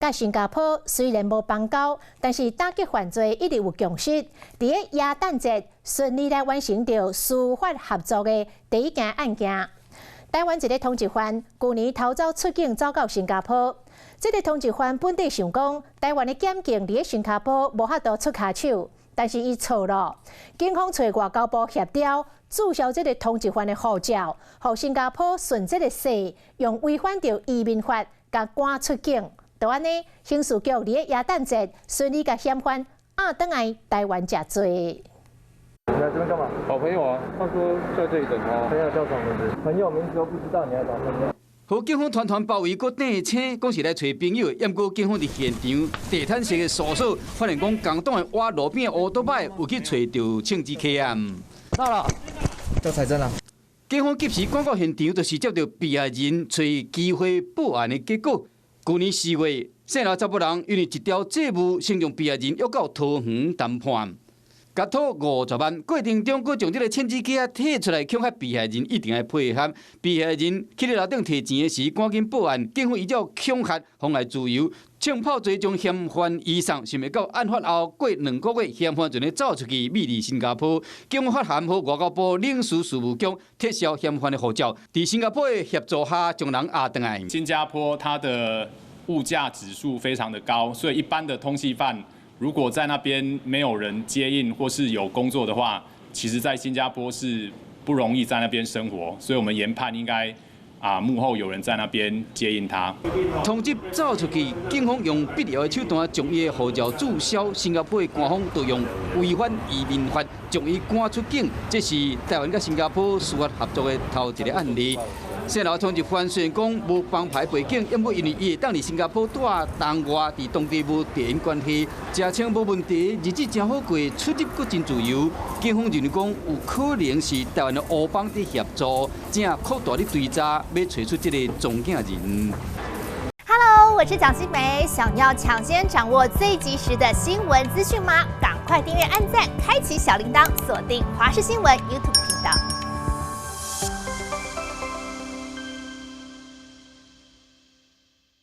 佮新加坡雖然無邦交，但是打擊犯罪一直有共識。佇咧耶誕節順利來完成著司法合作的第一件案件。台灣一个通緝犯，舊年逃走出境，走到新加坡。這个通緝犯本底想講，台灣的檢警佇咧新加坡無法度出跤手，但是伊錯囉。警方揣外交部協調，註銷這个通緝犯的護照，予新加坡順這个勢，用違反著移民法，共趕出境。就按呢，刑事局佇咧耶誕節順利共嫌犯押轉來台灣食罪。你來這邊幹嘛？找朋友啊，他說在這裡等他。朋友叫什麼名字？朋友名字都不知道，你還找朋友？予警方團團包圍，閣釘青，講是來揣朋友。毋過警方佇現場地毯式的搜索，發現講共黨的倚路邊的烏多擺有去揣著槍支客案。到了，叫財政啦。警方及時趕到現場，就是接著被害人揣機會報案的結果。舊年4月，姓劉查埔人因為一條債務，先將被害人約到桃園談判，共討50萬。過程中，閣將這个槍支機仔提出來恐嚇被害人，一定愛配合。被害人去咧樓頂提錢的時，趕緊報案，警方依照恐嚇、妨礙自由、槍炮罪將嫌犯移送。想袂到案發後過2個月，嫌犯就咧走出去，秘佇新加坡。警方發函予外交部領事事務局撤銷嫌犯的護照，佇新加坡的協助下，將人押轉來。新加坡它的物價指數非常的高，所以一般的通緝犯如果在那邊沒有人接應或是有工作的話，其實在新加坡是不容易在那邊生活，所以我們研判應該幕後有人在那邊接應他。通緝走出去，警方用必要的手段將伊的護照註銷，新加坡的官方就用違反移民法將伊趕出境，這是台灣佮新加坡司法合作的頭一个案例。姓劉通緝犯雖然講無幫派背景，毋過因為伊會當佇新加坡蹛同外，佇當地無地緣關係，食穿無問題，日子誠好過，出入閣真自由。警方認為講有可能是台灣的烏幫佇協助，正擴大咧追查，欲揣出這个藏鏡人。 Hello，我是蔣新梅，想要搶先掌握最及時的新聞資訊嗎？趕快訂閱、按讚、開啟小鈴鐺，鎖定華視新聞 YouTube 頻道。